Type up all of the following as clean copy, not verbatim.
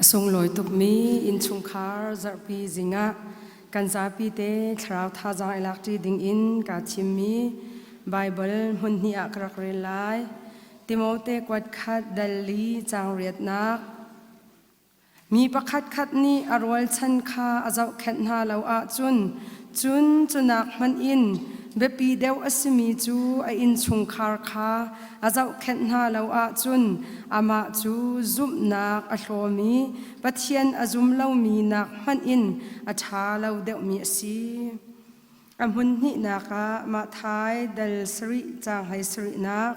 Sunglawi tukmi innchungkhar zarhpi zingah kan zapi te thlarau thazaang i lakṭi dingin kaa thimmi Baibal hmun hnih ah ka rak rel lai. Timote kuat khat dal li caang riatnak. Mi pakhatkhat nih a rualchan kha a zohkhenh hna lo ahcun cun cunak hmanh in biapi deuh a simi cu a innchungkhar kha a zohkhenh hna lo ahcun amah cu zumhnak a hlawmi Pathian a zum lomi nak hmanh in a ṭha lo deuhmi a si. A hmun hnihnak ah Matthai dal sarih caang hlei sarihnak.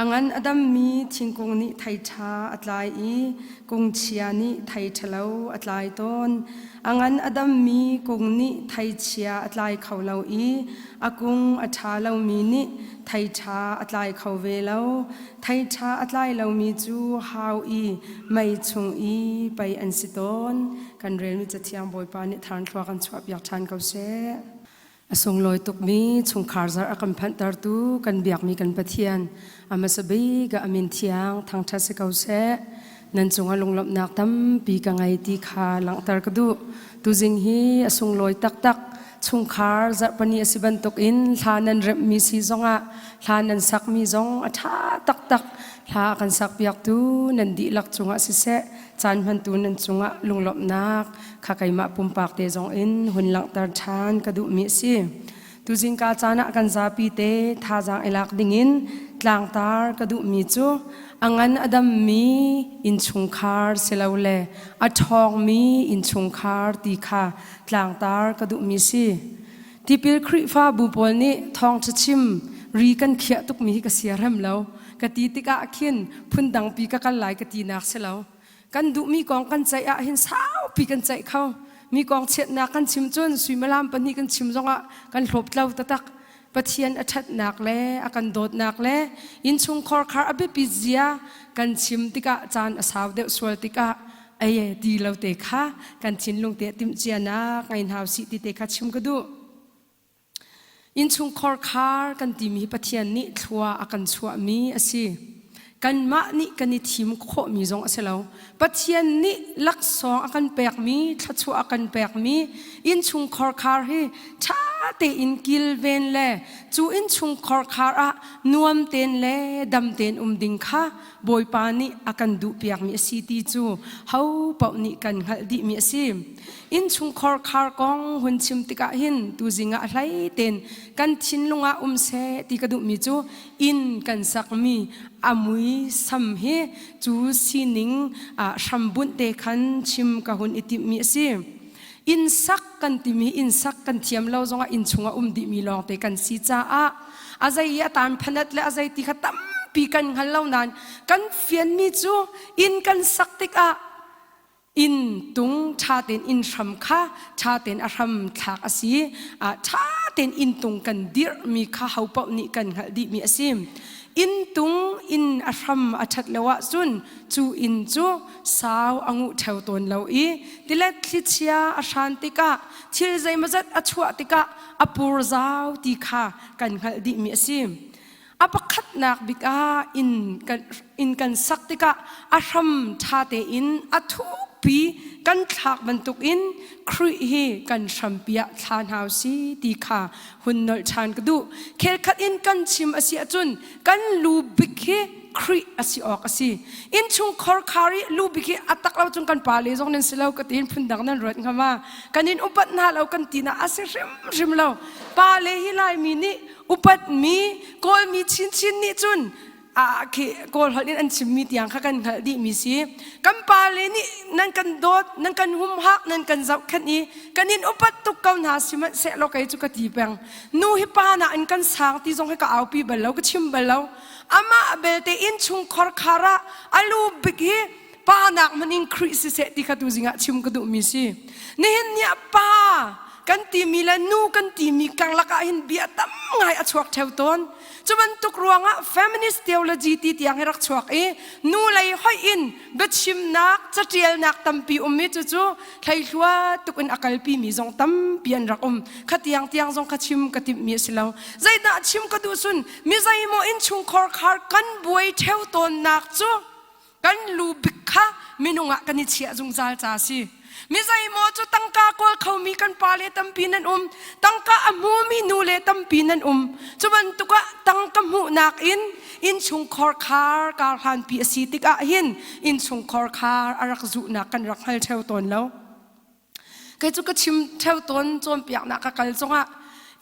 A ngan a dammi thingkung nih thei ṭha a tlai i kung chia nih thei ṭhalo a tlai tawn. A ngan a dammi kung nih thei chia a tlai kho lo i a kung a ṭha lomi nih thei ṭha a tlai kho ve lo. Thei ṭha a tlai lomi cu hau i mei chung i pei an si tawn. Kan relmi Cathiang Bawipa nih tharnthlua kan chuahpiak ṭhan ko seh. A sunglawi tukmi chungkhar zarh a kan phanhtertu kan biakmi kan Pathian a hmasa bik ah a min thiang thangṭhat si ko seh. Nan cungah lunglawmhnak tampi ka ngei ti kha langhter ka duh. Tuzing hi a sunglawi taktak. Chungkhar zarhpani a si bantukin hla nan remhmi si zongah hla nan sakmi zong a ṭha taktak. Hla a kan sakpiaktu nan dihlak cungah siseh caan hmantu nan cungah lunglawmhnak kha keimah pumpak te zong in hun langhter ṭhan ka duhmi a si. Tuzingka caan ah kan zapi te thazaang i lak dingin tlangtar ka duhmi cu a ngan a dammi innchungkhar silole a ṭhawngmi innchungkhar ti kha tlangtar ka duhmi si. Tipil Khrihfabu pawl nih thawngṭha chim ri kan khiah tukmi hi ka siarem lo. Ka ti tikah khin phundangpi ka kal lai ka tinak si lo. Kan duhmi kong kan ceih ah hin saupi kan ceih kho. Mi kong chiatnak kan chim cun suimilam pahnih kan chim zongah kan hlawptlo taktak. Pathian a ṭhatnak le a kan dawtnak le innchungkhar khar a biapit zia kan chim tikah caan a sau deuh sual tikah ei ti lo te kha kan thinlung te timhcianak ngei hna usih ti te kha chim ka duh. Innchungkhar khar kan timi hi Pathian nih thlua a kan chuahmi a si. Kanmah nih kan i thim khawhmi zong a si lo. Pathian nih laksawng a kan pekmi, thluachuah a kan pekmi innchungkhar khar hi ṭha tein kilven le cu innchungkhar khar ah nuam tein le dam tein um ding kha Bawipa nih a kan duhpiakmi a si ti cu ho paoh nih kan hngalh dihmi a si. Innchungkhar khar kong hun chim tikah hin tuzing ah hlei tein kan thinlung ah um seh ti ka duhmi cu inn kan sakmi a mui sam hi cu sining hrambunh te khan chim ka hun i timhmi a si. Inn sak kan timi inn sak kan thiam lo zongah inn chungah um dihmi lawngte kan si caah a zei i a tan phanat le a zei ti kha tampi kan hngal lo nain kan fianmi cu inn kan sak tikah inn tung ṭha tein inn hram kha ṭha tein a hram thlak a si. Ṭha tein inn tung kan dirhmi kha ho paoh nih kan hngalh dihmi a si. Inn tung inn a hram a ṭhat lo ahcun cu inn cu sau a nguh ṭheo tawn lo i tilet thlichia a hran tikah thil zeimawzat a chuah tikah a pur zau ti kha kan hngalh dihmi a si. A pakhatnak bik ah inn kan sak tikah a hram ṭha tein a thukpi kan thlak bantukin Khrih hi kan hrampi ah thla hna u si ti kha hun nolh ṭhan ka duh. Khelkhat in kan chim a si ahcun kan lu bik hi Khrih a si awk a si. Innchungkhar khar i lu bik hi a tak lo cun kan pa le zong nan si lo ka tiin phundang nan ruat hnga ma. Kan in upat hna lo kan ti na a si hrimhrim lo. Pa le hi Laimi nih upatmi Kawlmi chinchin nih cun a khi Kawl holh in an chimmi tiang kha kan hngalh dihmi si. Kan pa le nih nan kan dawt, nan kan humhak, nan kan zohkhenh i kan in upat tuk ko hna sihmanhsehlaw kei cu ka ti peng. Nu hi pa na in kan sang ti zong hi ka aupi bal lo, ka chim bal lo. Amah belte innchungkhar khar ah a lu bik hi pa nak hmanh in Khrih siseh ti kha tuzing ah chim ka duhmi si. Nihin ni ah pa kan timi le nu kan timi karlak ah hin bia tam ngai a chuak theo tawn. Cu bantuk ruangah feminist theology ti tiang hi rak chuak i nu lei hoih in biachimnak catialnak tampi um i cucu thleihlua tuk in a kalpi mi zong tampi an rak um. Kha tiang tiang zong kha chim ka timhmi a si lo. Zeidah chim ka duh sun mi zeimaw innchungkhar khar kan buai theo tawnnak cu. Kan lu bik kha minung ah kan i chiah zungzal ca a si. Mi zeimaw cu tangka kawl khomi kan pale tampi nan um, tangka a hmumi nule tampi nan um. Cu bantuk ah tangka hmuhnak in innchungkhar khar kar hlanpi a si tikah hin innchungkhar khar a rak zuhnak kan rak hngal ṭheo tawn lo. Kei cu ka chim ṭheo tawn cawnpiaknak ka kal zongah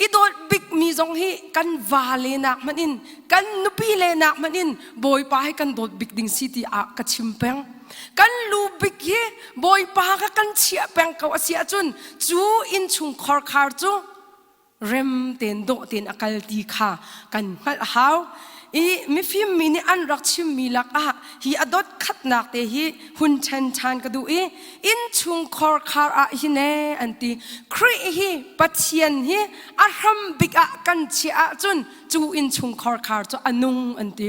i dawt bikmi zong hi kan vale nak hmanh in kan nupi le nak hmanh in Bawipa hi kan dawt bik ding si ti ah ka chim peng. Kan lu bik hi Bawipa kha kan chiah peng ko a si ahcun cu innchungkhar khar cu rem tein dawh tein a kal ti kha kan hngalh hau. I mifim mi nih an rak chimmi lakah hi a dot khatnak te hi hun ṭhen ṭhan ka duh i innchungkhar khar ah hin ee an ti. Khrih hi Pathian hi a hram bik ah kan chiah ahcun cu innchungkhar khar cu a nung an ti.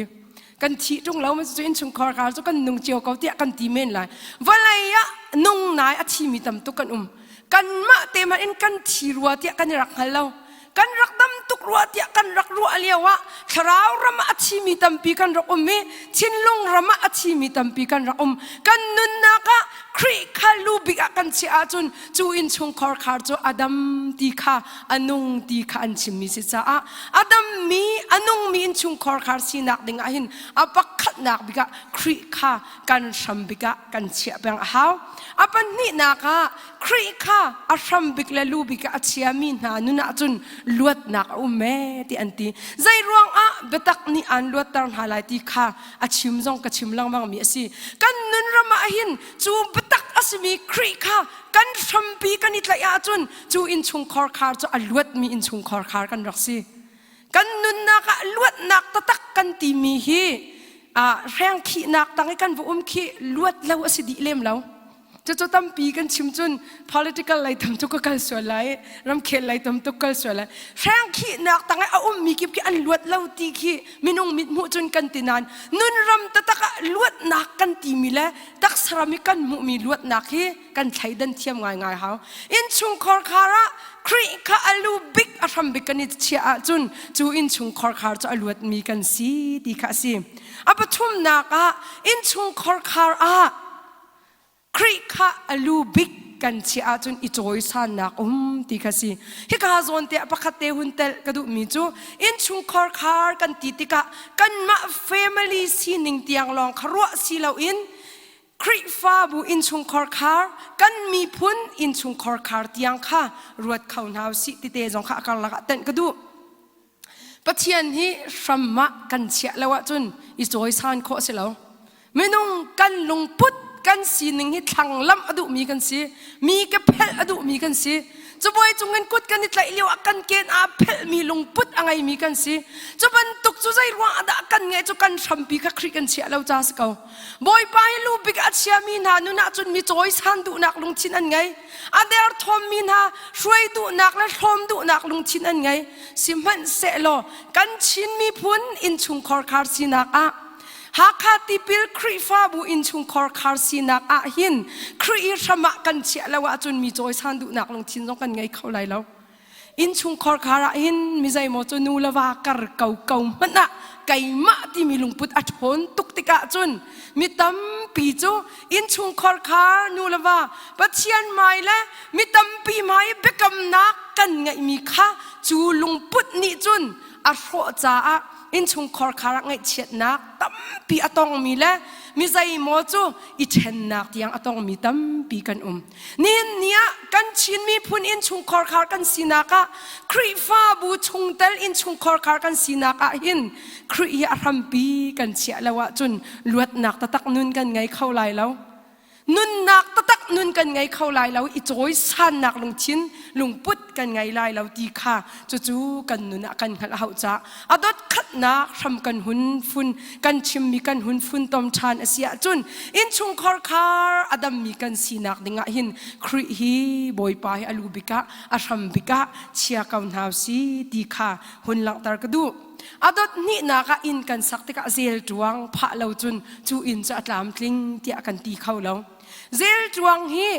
Kan thih ṭung lo cu innchungkhar khar cu kan nung cio ko tiah kan ti men lai. Vawlei ah nung nai a thimi tam tuk kan um. Kanmah te hmanh in kan thi rua tiah kan i rak hngal lo. Kan rak dam tuk rua tiah kan rak ruah lio ah thlarau ram ah a thimi tampi kan rak um i thinlung ram ah a thimi tampi kan rak um. Kan nunnak ah Khrih kha lu bik ah kan chiah ahcun cu innchungkhar khar cu a dam ti kha a nung ti kha an chimmi si caah a dammi a nungmi innchungkhar khar sinak ding ah hin a pakhatnak bik ah Khrih kha kan hram bik ah kan chiah peng a hau. A pahnihnak ah Khrih kha a hram bik le lu bik ah a chiami hna nun ahcun luatnak a um ee ti an ti. Zei ruangah biatak nih aan luatter hna lai ti kha a chim zong ka chim lengmang mi a si. Kan nun ram ah hin cu biatak a simi Khrih kha kan hrampi kan i tlaih ahcun cu innchungkhar khar cu a luatmi innchungkhar khar kan rak si. Kan nunnak ah luatnak taktak kan timi hi hrengkhihnak tang i kan va um khi luat lo a si dih lem lo. Cucu tampi kan chim cun political lei tam tuk ka kal sual lai, ramkhel lei tam tuk kal sual lai. Hrengkhihnak tang i a ummi kip khi an luat lo ti khi minung mithmuh cun kan ti nain nun ram taktak ah luatnak kan timi le taksa ram i kan hmuhmi luatnak hi kan thleidan thiam ngaingai hau. Innchungkhar khar ah Khrih kha a lu bik a hram bik kan i chiah ahcun cu innchungkhar khar cu a luatmi kan si ti kha a si. A pathumnak ah innchungkhar khar ah Khrih kha a lu bik kan chiah ahcun i cawisannak um ti kha si. Hika zawn te ah pakhat te hun telh ka duhmi cu innchungkhar khar kan ti tikah kanmah family sining tiang lawng kha ruah si loin Khrihfabu innchungkhar khar kan miphun innchungkhar khar tiang kha ruat kho hna usih tite zong kha a karlak ah tenh ka duh. Pathian hi hram ah kan chiah lo ahcun i cawisan khawh a si lo. Minung kan lungput kan sining hi thlanglamh a duhmi kan si. Mi ke phelh a duhmi kan si. Cabuai cung in kut kan i tlaih lio ah kan ken aa phelhmi lungput a ngeimi kan si. Cu bantuk cu zei ruang ah dah kan ngeih cu kan hrampi kha Khrih kan chiah lo ca si ko. Bawipa hi lu bik a chiami hna nun ahcun mi cawisan duhnak lungthin an ngei. A derthawmmi hna hruai duhnak le hlawm duhnak lungthin an ngei. Sihmanhsehlaw kan Chin miphun innchungkhar khar sinak ah Hakha tipil Khrihfabu innchungkhar khar sinak ah hin Khrih i hram ah kan chiah lo ahcun mi cawisan duhnak lungthin zong kan ngei kho lai lo. Innchungkhar khar ah hin mi zeimaw cu nu le va kar ko ko hmanh ah keimah timi lungput a ṭhawn tuk tikah cun mi tampi cu innchungkhar khar nu le va Pathian hmai le mi tampi hmai biakamnak kan ngeihmi kha cu lungput nih cun a hrawh caah innchungkhar khar ah ngaihchiatnak tampi a tongmi le mi zeimaw cu i ṭhennak tiang a tongmi tampi kan um. Nihin ni ah kan Chin miphun innchungkhar khar kan sinak ah Khrihfabu chungtel innchungkhar khar kan sinak ah hin Khrih hi a hrampi kan chiah lo ahcun luatnak taktak nun kan ngei kho lai lo. Nunnak taktak nun kan ngei kho lai lo i cawisannak lungthin lungput kan ngei lai lo ti kha cucu kan nun ah kan hngalh a hauh caah a dot khatnak hram kan hun fun kan chimmi kan hun funtom ṭhan a si ahcun innchungkhar khar a dammi kan sinak ding ah hin Khrih hi Bawipa hi a lu bik ah a hram bik ah chia ko hna si ti kha hun langhter ka duh. A dot hnihnak ah inn kan sak tikah zel ṭuang phah lo cun cu inn cu a tlamtling tiah kan ti kho lo. Zel ṭuang hi.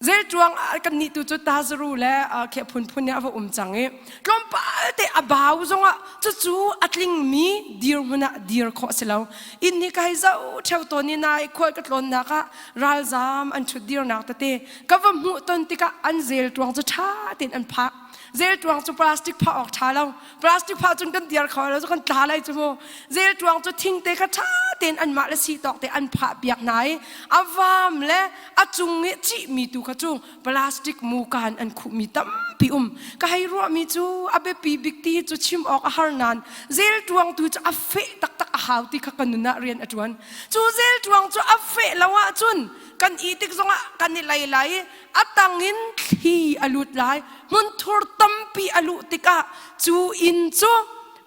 Zelṭuang ah kannih tu cu tazaru le khi a phunphun nih a va um cang i tlawmpal te a bau zongah cucu a tlingmi dirhmun ah dir khawh a si lo. Inn hi ka hei zoh ṭheo tawn i nai khual ka tlawnnak ah ralzaam an ṭhut dirnak tete ka va hmuh ton tikah an zelṭuang cu ṭha tein an phah. Zelṭuang cu plastic phah awk ṭha lo. Plastic phah cun kan dir kho lo cu kan tla lai cu mu. Zelṭuang cu thingte kha ṭha tein anmah le si tawk te an phah piak hna i a vaam le a cung i cihmi tu kha cu plastic mukaan an khuhmi tampi um ka hei ruahmi cu a biapi bik ti cu chim awk a har nain zelṭuang tu cu a feh taktak a hau ti kha ka nun ah rian a ṭuan cu zelṭuang cu a feh lo ahcun kan i tik zongah kan i lei lai i a tang in thli a lut lai hmunthur tampi a luh tikah cu inn cu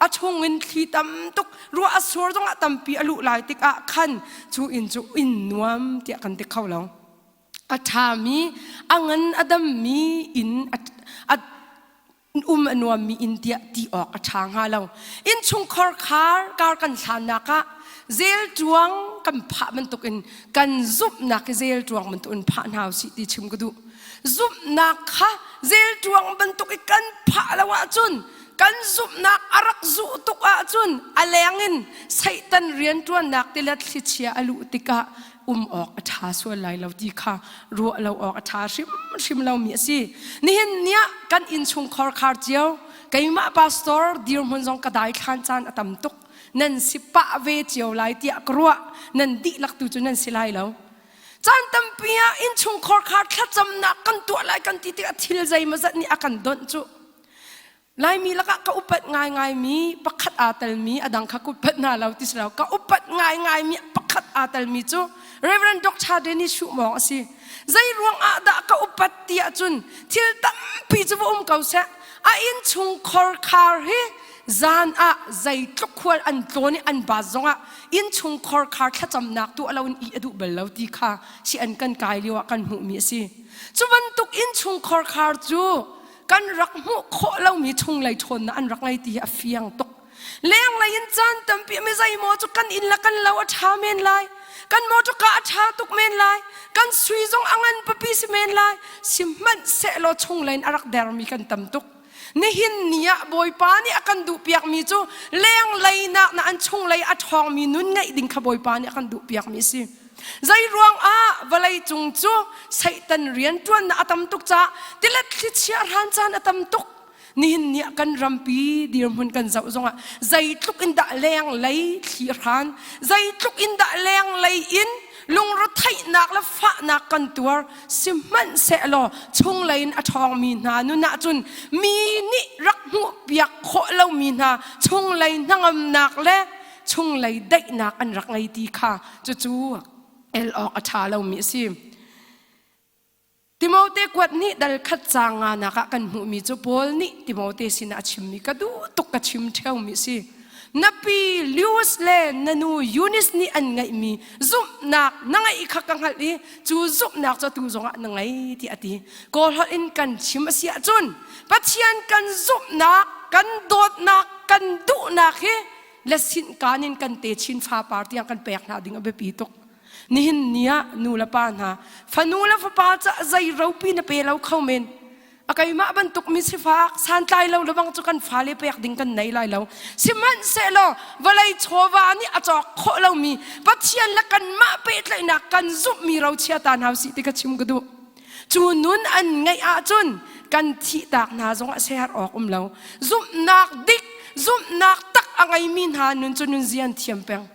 a chung in thli tam tuk ruah a sur zongah tampi a luh lai tikah khan cu inn cu inn nuam tiah kan ti kho lo a ṭhami a ngan a dammi inn a um a nuammi inn tiah ti awk a ṭha hnga lo innchungkhar khar kar kan hlannak ah zelṭuang kan phah bantukin kan zumhnak i zelṭuang bantukin phah hna usih ti chim ka duh zumhnak kha zelṭuang bantuk i kan phah lo ahcun kan zumhnak a rak zuh tuk ahcun a leng in Satan rianṭuannak tilet thlichia a luh tikah um awk a ṭha sual lai lo ti kha ruah lo awk a ṭha hrimhrim lomi a si. Nihin ni ah kan innchungkhar khar cio keimah pastor dirhmun zong ka daithlan caan a tam tuk. Nan si pah ve cio lai tiah ka ruah. Nan dihlak tu cu nan si lai lo. Caan tampi ah innchungkhar khar thlacamnak kan tuah lai kan ti tikah thil zeimawzat nih a kan donh cu. Laimi lakah ka upat ngaingaimi pakhat aa telmi a dang kha ka upat hna lo ti si lo ka upat ngaingaimi pakhat aa telmi cu Reverend Dr. Dennis Shumong a si. Zei ruang ah dah ka upat ti ahcun thil tampi cu va um ko seh a innchung khorkhar hi zan ah zeitluk khual an tlawn i an baat zongah innchung khorkhar thlacamnak tuah loin ih a duh bal lo ti kha si an kan kai lio ah kan hmuhmi a si. Cu bantuk innchung khorkhar cu kan rak hmuh khawh lomi chunglei ṭhawnnak an rak ngei ti hi a fiang tuk. Lenglei in caan tampi mi zeimaw cu kan inn le kan lo a ṭha men lai, kan motorka a ṭha tuk men lai, kan sui zong a ngan papi si men lai, sihmanhsehlaw chunglei in a rak dermi kan tam tuk. Nihin ni ah Bawipa nih a kan duhpiakmi cu lenglei nak na an chunglei a ṭhawngmi nun ngeih ding kha Bawipa nih a kan duhpiakmi a si. Zeiruang ah vawlei cung cu Satan rianṭuannak a tam tuk caah tilet thlichia hran caan a tam tuk. Nihin ni ah kan rampi dirhmun kan zoh zongah zeitluk in dah lenglei thli hran, zeitluk in dah lenglei in lungretheihnak le fahnak kan tuar sihmanhsehlaw chunglei in a ṭhawngmi hna nun ahcun mi nih rak hmuhpiak khawh lomi hna chunglei hnangamnak le chunglei daihnak an rak ngei ti kha cucu el awk a ṭha lomi a si. Timote kuat nih dal khat caang nganak ah kan hmuhmi cu Paul nih Timote sinah a chimmi ka duh tuk ka chim ṭheumi a si. Na pi Lewis le na nu Eunice nih an ngeihmi zumhnak na ngeih kha ka hngalh i cu zumhnak cu atu zongah na ngei tiah a ti. Kawl holh in kan chim a si ahcun Pathian kan zumhnak, kan dawtnak, kan duhnak hi le sinhkaan in kan te chin fapar tiang kan pek hna ding a biapi tuk. Nihin ni ah nu le pa hna fanu le fapa ca zei ropi na pe lo kho men. A keimah bantuk mi sifak santlai lo lebang cu kan fale pek ding kan nei lai lo. Sihmanhsehlaw vawlei chawva nih a cawk khawh lomi Pathian le kanmah pehtlaihnak kan zumhmi rochia ta hna usih ti ka chim ka duh. Cu nun an ngeih ahcun kan thihtak hna zongah ser awk um lo. Zumhnak dik, zumhnak tak a ngeimi hna nun cu nunzia an thiam peng.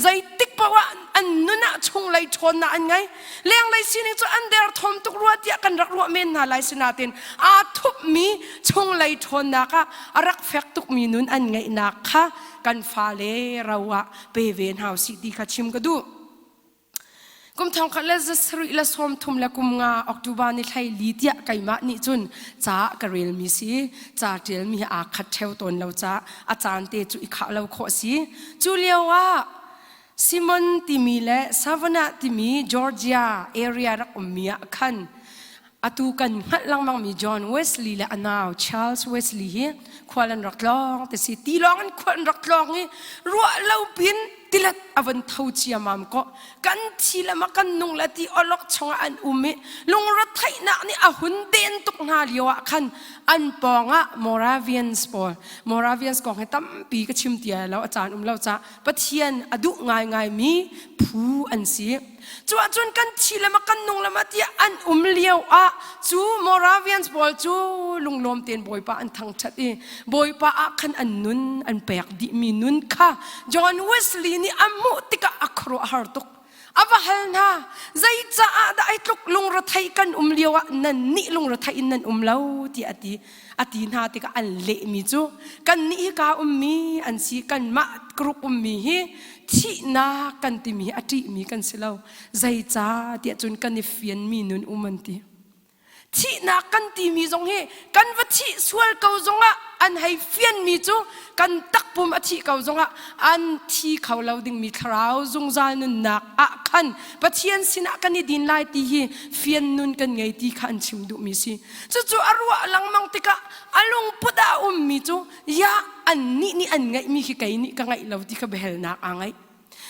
Zeitik paoh ah an nun ah chunglei ṭhawnnak an ngei. Lenglei sining cu an derthawm tuk rua tiah kan rak ruah men hna lai sinain aa thupmi chunglei ṭhawnnak ah a rak fek tukmi nun an ngeihnak kha kan fale ro ah pe ve hna usih ti kha chim ka duh. Kum thongkhat le zasarih le sawmthum le kum nga October ni hlei li tiah keimah nih cun ca ka relmi si. Ca ṭialmi hi aa khat ṭheo tawn lo caah a caan te cu i khah lo khawh a si. Cu lio ah Simon timi le Savannah timi Georgia area rak ummi ah khan atu kan hngalh lengmangmi John Wesley le a nau Charles Wesley hi khual an rak tlawng ti si. Tilawng in khual an rak tlawng i ruah lo pin. Tilet a van tho ciamam ko. Kan thi le ma kan nung le ti olok chungah an um i lungretheihnak nih a hun den tuk hna lio ah khan an pawngah Moravians pawl Moravians kong hi tampi ka chim ti lo a caan um lo ca Pathian a duh ngaingai mi phu an si. Cu ahcun kan thi le ma kan nung le ma tiah an um lio ah cu Moravians pawl cu lunglawm tein Bawipa an thangṭhat i Bawipa ah khan an nun an pek dihmi nun kha John Wesley nih a hmuh tikah a khuaruah a har tuk. A va hal hna, zeicaah dah ai tluk lungrethei kan um lio ah nan nih lungrethei in nan um lo tiah a ti. A ti hna tikah an lehmi cu kannih hi kaa ummi an si kanmah group ummi hi thihnak kan timi hi a ṭihmi kan si lo. Zeicah tiah cun kan i fianmi nun um an ti. Thihnak kan timi zong hi kan va thih sual ko zongah an hei fianmi cu kan takpum a thih ko zongah an thi kho lo dingmi thlarau zungzal nunnak ah khan Pathian sinah kan i din lai ti hi fian nun kan ngei ti kha an chim duhmi si. Cucu a ruah lengmang tikah a lungput ah a ummi cu ya annih nih an ngeihmi khi kei nih ka ngeih lo ti kha biahalnak aa ngeih.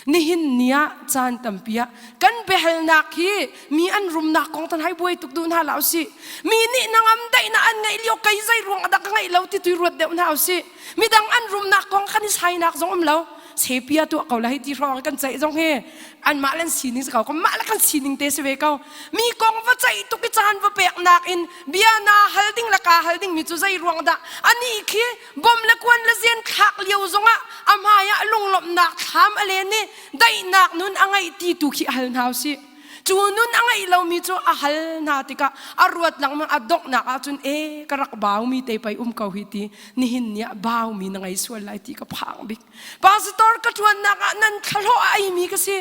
Nihin ni ah caan tampi ah kan biahalnak hi mi an rumnak kong tan hai buai tuk duh hna la usih. Mi nih nangam daihnak an ngeih lio kei zei ruang dah ka ngeih lo ti tu ruat deuh hna usih. Midang an rumnak kong kan i sainak zong um lo. Sepia tuah ko la hi ti hrawng kan ceih zong hi anmah le an sining si ko kanmah le kan sining te si ve ko. Mi kong va ceih tuk i caan va pek nak in bia na hal ding le ka hal ding mi cu zei ruang dah ani khi bom le kuan le zian thlak lio zongah a hmai ah lunglawmhnak thlam a len i daihnak nun a ngeih ti tu khi hal hna usih cu nun a ngeih lomi cu a hal hna tikah a ruat lengmang a donghnak ahcun e ka rak baumi te pei um ko hi ti nihin ni ah baumi na ngei sual lai ti ka phang bik pastor ka ṭuannak ah nan thlahlawh a eimi ka si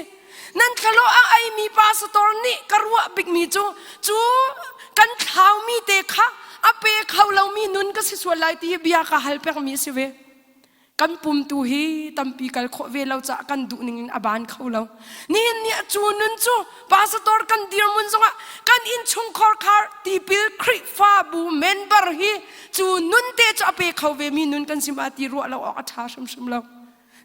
Nan thlalo a eimi pastor nih ka ruah bikmi cu cu kan thlaumi te kha a pe kho lomi nun ka si sual lai ti hi bia ka hal pengmi a si ve. Kan pum tu hi tampi kal khawh ve lo caah kan duh ning in a ban kho lo. Nihin ni ah cu nun cu pastor kan dirhmun zongah kan innchungkhar khar tipil Khrihfabu member hi cu nun te cu a pe kho ve mi nun kan si ma ti ruah lo awk a ṭha hrimhrim lo.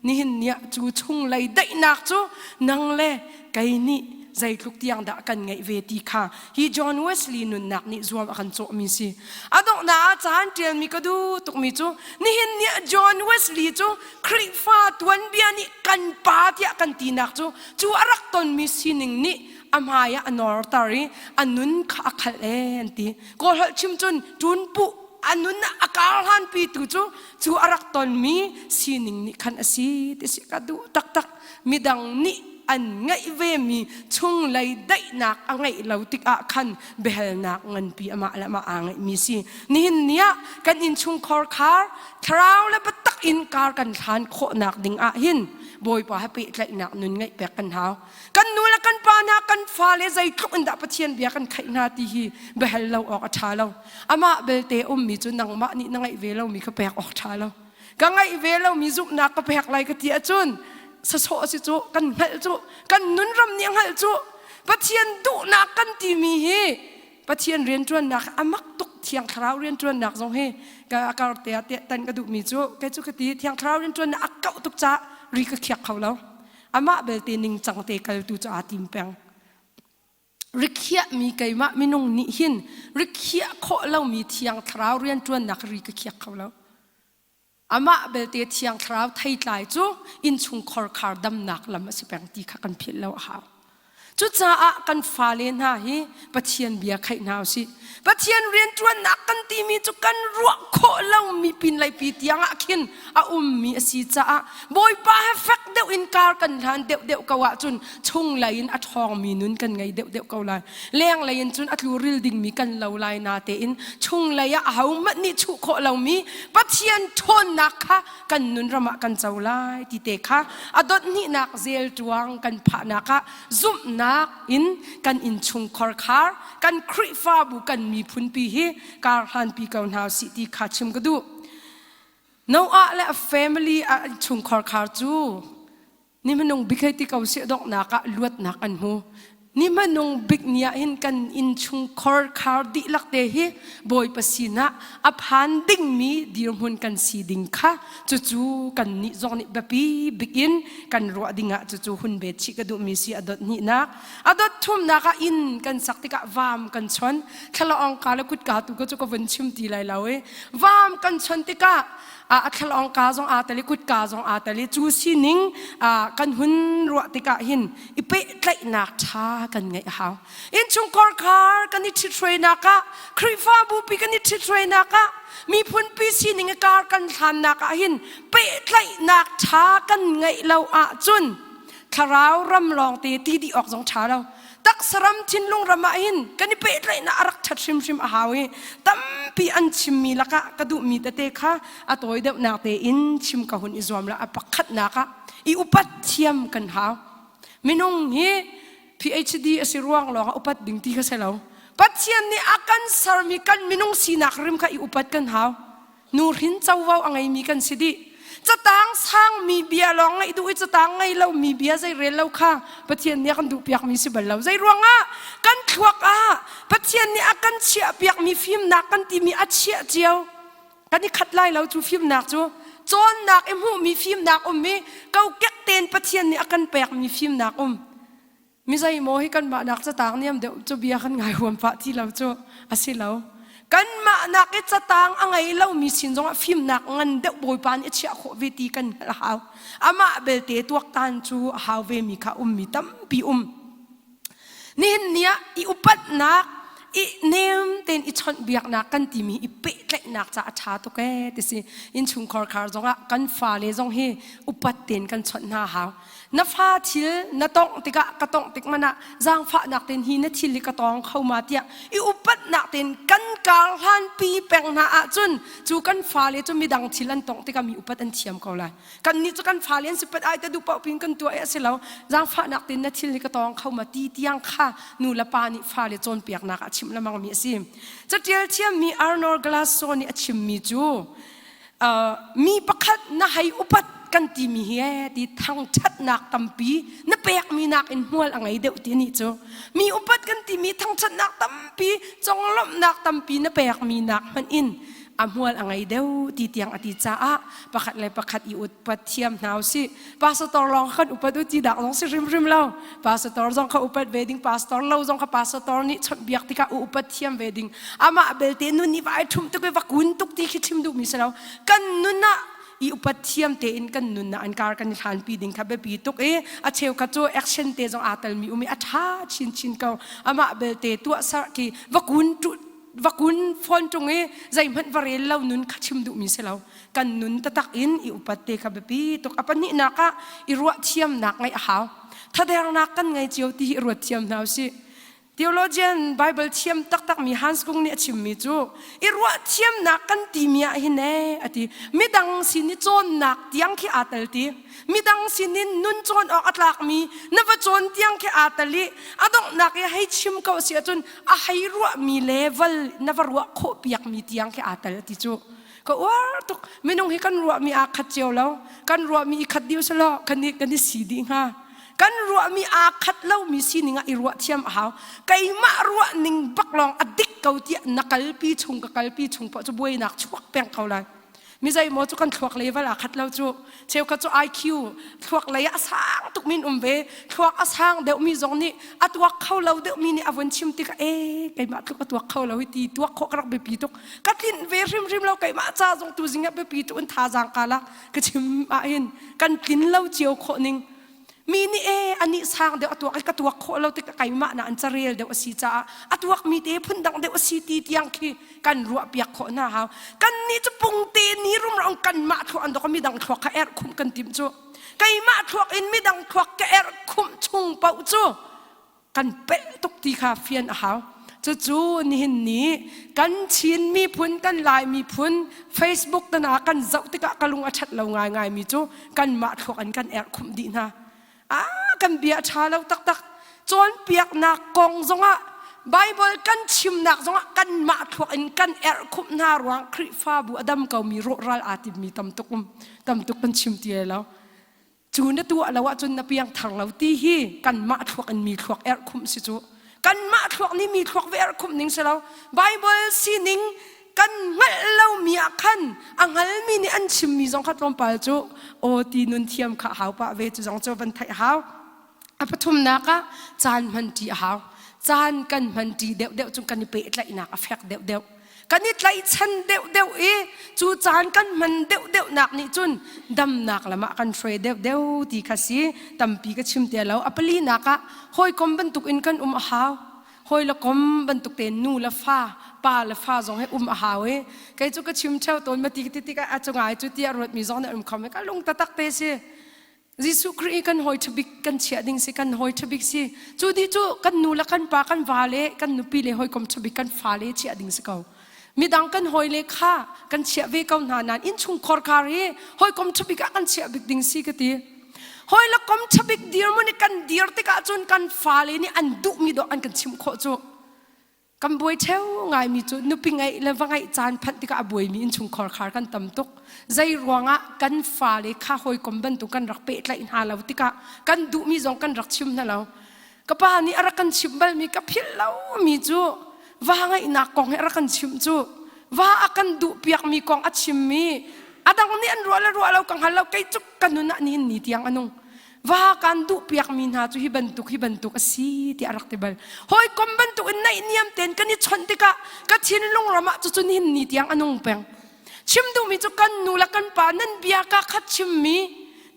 Nihin ni ah cu chunglei daihnak cu nang le kei nih zeitluk tiang dah kan ngeih ve ti kha hi John Wesley nunnak nih zuam a kan cawhmi si. A donghnak ah caan ṭialmi ka duh tukmi cu nihin ni ah John Wesley cu Khrihfa tuanbia nih kan pa tiah kan tinak cu cu a rak tonmi sining nih a hmai ah a norter i a nun kha a khalh ee an ti. Kawlholh chim cun ṭunpuh a nun a kar hlanpi tu cu cu a rak tonmi sining nih khan a si ti si ka duh taktak midang nih an ngeih vemi chunglei daihnak a ngeih lo tikah khan biahalnak nganpi amah le amah aa ngeihmi si nihin ni ah kan innchungkhar khar thlarau le biatak in kar kan hlan khawhnak ding ah hin Bawipa he pehtlaihnak nun ngeih pek kan hau Kan nu le kan pa hna kan fale zeitluk in dah Pathian bia kan khaih hna ti hi biahal lo awk a ṭha lo. Amah belte ummi cu nangmah nih na ngeih ve lomi kha pek awk ṭha lo. Ka ngeih ve lomi zumhnak ka pek lai ka ti ahcun sasawh si cu kan hngalh cu kan nunram nih a hngalh cu Pathian duhnak kan timi hi Pathian rianṭuannak a mak tuk Thiang Thlarau rianṭuannak zong hi ka a kar te ah tan ka duhmi cu kei cu ka ti Thiang Thlarau rianṭuannak a kauh tuk caah ri ka khiak kho lo. Amah belte ningcang te kaltu cu aa tim peng. Rikhiahmi keimah minung nih hin rikhiah khawh lomi Thiang Thlarau rianṭuannak ri ka khiak kho lo. Amah belte Thiang Thlarau theitlai cu innchungkhar khar damnak lam a si peng ti kha kan philh lo a hau. Cucaah kan fale hna hi Pathian bia khaih hna usih. Pathian rianṭuannak kan timi cu kan ruah khawh lomi pinleipi tiang ah khin a ummi a si caah Bawipa he fek deuh in kar kan hlan deuhdeuh ko ahcun chunglei in a ṭhawngmi nun kan ngei deuhdeuh ko lai. Lenglei in cun a tluril dingmi kan lo lai natein chunglei ah ahohmanh nih chuh khawh lomi Pathian ṭhawnnak kha kan nun ram ah kan co lai ti te kha a dot hnihnak zel ṭuang kan phahnak ah zumhnak in kan innchungkhar khar kan Khrihfabu kan miphunpi hi kar hlanpi ko hna usih ti kha chim ka duh. Noah le a family a chungkhar khar cu ni hmanung bik hei ti ko sih donghnak ah luatnak an hmu. Ni hmanung bik ni ah hin kan innchung khar dihlak te hi Bawipa sinah a phan dingmi dirhmun kan si ding kha cucu kan nih zong nih biapi bik in kan ruah dingah cucu hun bet chih ka duhmi si a dot hnihnak. A dot thumnak ah inn kan sak tikah vaam kan chon. Thlalaawng ka le kutka tu ka cu ka vun chim ti lai lo i vaam kan chon tikah a thlalawng ka zong aa tel i kutka zong aa tel i cu sining kan hun ruah tikah hin i pehtlaihnak ṭha kan ngeih a hau. Innchungkhar khar kan i ṭhithruainak ah Khrihfabu pi kan i ṭhithruainak ah miphunpi sining i kar kan hlannak ah hin pehtlaihnak ṭha kan ngeih lo ahcun thlarau ram lawngte ti dih awk zong ṭha lo. Taksa ram thinlung ram ah hin kan i pehtlaihnak a rak ṭhat hrimhrim a hau i tampi an chimmi lakah ka duhmi tete kha a tawi deuhnak tein chim ka hun i zuam la. A pakhatnak ah i upat thiam kan hau. Minung hi PhD a si ruang lawng ah upat ding ti kha si lo. Pathian nih a kan sermi kan minung sinak rim kha i upat kan hau. Nuhrin covo a ngeimi kan si dih. Catang sangmi bia lawng ngaih duh i catang ngei lomi bia zei rel lo kha Pathian nih a kan duhpiakmi si bal lo. Zei ruangah kan thluak ah Pathian nih a kan chiahpiakmi fimnak kan timi a chiah cio. Kan i khat lai lo cu fimnak cu. Cawnnak i hmuhmi fimnak um i kokek tein Pathian nih a kan pekmi fimnak um. Mi zeimaw hi kanmah nak catang niam deuh cu bia kan ngai huam pah ti lo cu a si lo. Kanmah nak i catang a ngei lomi sin zongah fimnak ngan deuh Bawipa nih a chiah khawh ve ti kan hngalh a hau. Amah belte tuaktan cu a hau vemi kha ummi tampi um. Nihin ni ah i upatnak, i nem tein i chawnhbiaknak kan timi i pehtlaihnak ca a ṭha tuk ee ti si. Innchungkhar khar zongah kan fale zong hi upat tein kan chawnh hna hau. Na fa thil na tongh tikah ka tongh tik man ah zaangfahnak tein hi na thil hi ka tawng kho ma tiah i upatnak tein kan kar hlanpi peng hna ahcun cu kan fale cu midang thil an tongh tikah mi upat an thiam ko lai. Kannih cu kan fale an si pat ai te duh paoh pin kan tuah i a si lo. Zaangfahnak tein na thil hi ka tawng kho ma ti tiang kha nu le pa nih fale cawnpiaknak ah chimh lengmang mi a si. Catial thiammi Arnold Glasso nih a chimmi cu mi pakhat na hei upat kan timi hi ee ti thangṭhatnak tampi na pekmi nakin hmual a ngei deuh ti nih cu mi upat kan timi thangṭhatnak tampi conglawmhnak tampi na pekmi nak hmanh in a hmual a ngei deuh ti tiang a ti caah pakhat le pakhat i upat thiam hna usih. Pastor lawng kan upat u ti dak zong si hrimhrim lo. Pastor zong kha upat ve ding, pastor lo zong kha pastor nih chawnhbiak tikah u upat thiam ve ding. Amah belte nun i vai ṭhum tuk i va kun tuk ti khi chim duhmi si lo. Kan nun ah i upat thiam tein kan nun ah an kar kan i hlanpi ding kha biapi tuk i a cheukhat cu action te zong aa telmi um i a ṭha chinchin ko. Amah belte tuahser khi va kun va kun phone ṭung i zeihmanh va rel lo nun kha chim duhmi si lo. Kan nun taktak in i upat te kha biapi tuk. A pahnihnak ah i ruah thiamnak ngeih a hau. Thadernak kan ngei cio ti hi i ruat thiam hna usih. Theologian Bible thiam taktakmi Hans Kung nih a chimmi cu i ruah thiamnak kan timi ah hin ee a ti. Midang sin i cawnnak tiang khi aa tel ti. Midang sin in nun cawn awk a tlakmi na va cawn tiang khi aa tel i a donghnak i hei chim ko si ahcun a hei ruahmi level na va ruah khawh piakmi tiang khi aa tel a ti cu. Ka uar tuk. Minung hi kan ruahmi aa khat cio lo. Kan ruahmi i khat dih usih law kan i kan i si dih hnga. Kan ruahmi aa khat lomi sining ah i ruah thiam a hau. Keimah ruah ning bak lawng a dik ko tiah na kalpi chung ka kalpi chung poah cu buainak chuak peng ko lai. Mi zeimaw cu kan thluak level aa khat lo cu. Cheukhat cu IQ thluak lei ah a sang tuk min um ve. Thluak a sang deuhmi zong nih a tuak kho lo deuhmi nih a vun chim tikah ee keimah tluk a tuak kho lo hi ti tuak khawh ka rak biapi tuk. Ka tlinh ve hrimhrim lo keimah ca zong tu zing ah biapi tuk in thazaang ka lak ka chim ahhin kan tlin lo cio khawh ning mi nih e anih sang deuh a tuak i ka tuak khawh lo tik keimah na an carel deuh a si caah a tuak mi te phundang deuh a si ti tiang khi kan ruah piak khawh hna hau kan nih cu pungte ni rumrong kanmah thluak an dok midang thluak kha erh khumh kan tim cu keimah thluak in midang thluak ka erh khumh chung paoh cu kan pelh tuk ti kha fian a hau. Cucu nihin ni kan Chin miphun, kan Lai miphun Facebook tana kan zoh tikah ka lung a ṭhat lo ngaingaimi cu kanmah thluak in kan erh khumh dih hna. Ah, kan bia a ṭha lo taktak. Cawnpiaknak kong zongah Bible kan chimnak zongah kanmah thluak in kan erh khumh hna ruang Khrihfabu a dam komi rawhral aa timmi tam tuk um tam tuk kan chim ti lo. Cu na tuah lo ahcun na piangthar lo ti hi kanmah thluak in mi thluak erh khumh si cu. Kanmah thluak nih mi thluak ve erh khumh ning si lo. Bible sining kan hngalh lomi ah khan a hngalmi nih an chimmi zong kha tlawmpal cu aw ti nun thiam kha hau pah ve cu zong cu van theih hau. A pathumnak ah caan hmanṭi a hau. Caan kan hmanṭi deuhdeuh cu kan i pehtlaihnak a fek deuhdeuh. Kan i tlaihchan deuhdeuh i cu caan kan hman deuhdeuhnak nih cun damnak lam ah kan hruai deuhdeuh ti kha si. Tampi ka chim te lo. A palinak ah hawikom bantuk in kan um a hau. Hawi le kom bantuk tein nu le fa, pa le fa zong he um a hau i kei cu ka chim ṭheo tawn ma ti ti tikah a cungai cu tiah ruatmi zong nih an um kho men. Ka lung taktak te si. Jesuh Khrih i kan hawi ṭhabik kan chiah ding si kan hawi ṭhabik si cu dih cu kan nu le kan pa kan va le kan nupi le hawikom ṭhabik kan fale chiah ding si ko midang kan hawi le kha kan chiah ve ko hna nain innchungkhar khar hi hawikom ṭhabik ah kan chiah bik ding si ka ti hawi le kom ṭhabik dirhmun i kan dir tikah cun kan fale nih an duhmi dawh an kan chimh khawh cu Kan buai ṭheo ngaimi cu nupi ngeih le va ngeih caan phanh tikah a buaimi innchungkhar khar kan tam tuk. Zei ruangah kan fale kha hawikom bantuk kan rak pehtlaih hna lo tikah kan duhmi zong kan rak chim hna lo. Ka pa nih a rak kan chimh balmi ka philh lomi cu va ngeihnak kong hi a rak kan chimh cu va a kan duhpiakmi kong a chimmi a dang nih an ruah le ruah lo ka hngal lo kei cu ka nun ah nihin ni tiang a nung. Va kan duhpiakmi hna cu hi bantuk hi bantuk a si tiah a rak ti bal. Hawikom bantuk in naihniam tein kan i chawnh tikah ka thinlung ram ah cucu nihin ni tiang a nung peng. Chim duhmi cu kan nu le kan pa nan bia ka khat chimmi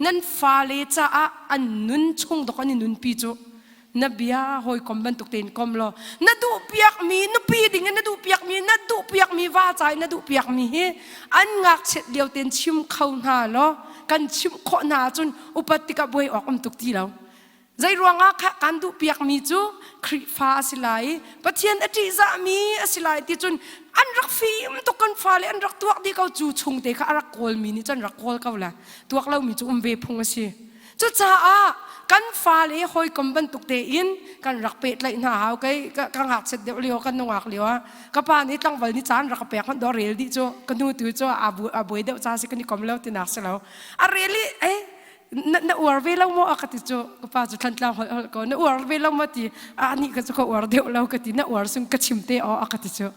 nan fale caah an nun chung dok an i nunpi cu na bia hawikom bantuk tein kom law na duhpiakmi nupi ding in na duhpiakmi na duhpiakmi va ca in na duhpiakmi hi an ngakchiat lio tein chim kho hna law kan chimh khawh hna ahcun upat tikah buai awk um tuk ti lo zei ruangah kha kan duhpiakmi cu Khrihfa a si lai i Pathian a ṭihzahmi a si lai ti cun an rak fim tuk kan fale an rak tuak dih ko cu chung te kha a rak kawlmi nih cun rak kawl ko la tuak lomi cu um ve phung a si Cucaah kan fale hawikom bantuk tein kan rak pehtlaih hna hau kei ka ngakchiat deuh lio kan nungak lio ah ka pa nih tlangval nih caan rak ka pek hmanh dawh rel dih cu ka nu tu cu a buai deuh ca si kan i kom lo tinak si lo a rel i eh na, na uar ve lo maw a ka ti cu ka pa cu thlantlang holh holh ko na uar ve lo maw ti a nih ka cu ka uar deuh lo ka ti na uar sung ka chim te aw a ka ti cu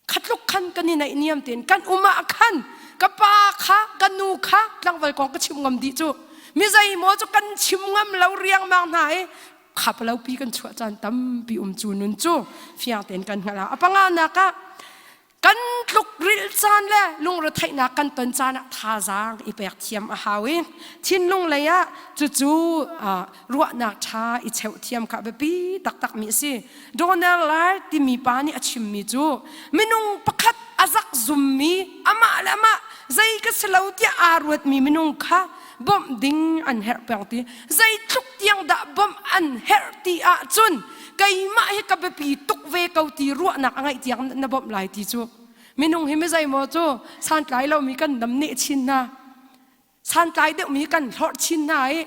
Khatluk khan kan i naihniam tein kan um ah khan ka pa kha ka nu kha tlangval kong ka chim ngam dih cu mi zeimaw cu kan chim ngam lo riangmang hna i khap lo pi kan chuah caan tampi um cu nun cu fiang tein kan hngalh a panganak ah kan tluk rilh caan le lungretheihnak kan ton caan ah thazaang i pek thiam a hau i thinlung lei ah cucu ruahnak ṭha i cheuh thiam kha biapi taktakmi a si. Donald Laird timi pa nih a chimmi cu minung pakhat a zak zummi amah le amah zei ka si lo tiah aa ruatmi minung kha bawmh ding an herh peng ti zeitluk tiang dah bawmh an herh ti ahcun keimah hi ka biapi tuk ve ko ti ruahnak a ngeih tiang na bawmh lai ti cu minung hi mizei maw cu santlai lomi kan nam neh chin hna santlai deuhmi kan hlorh chin hna i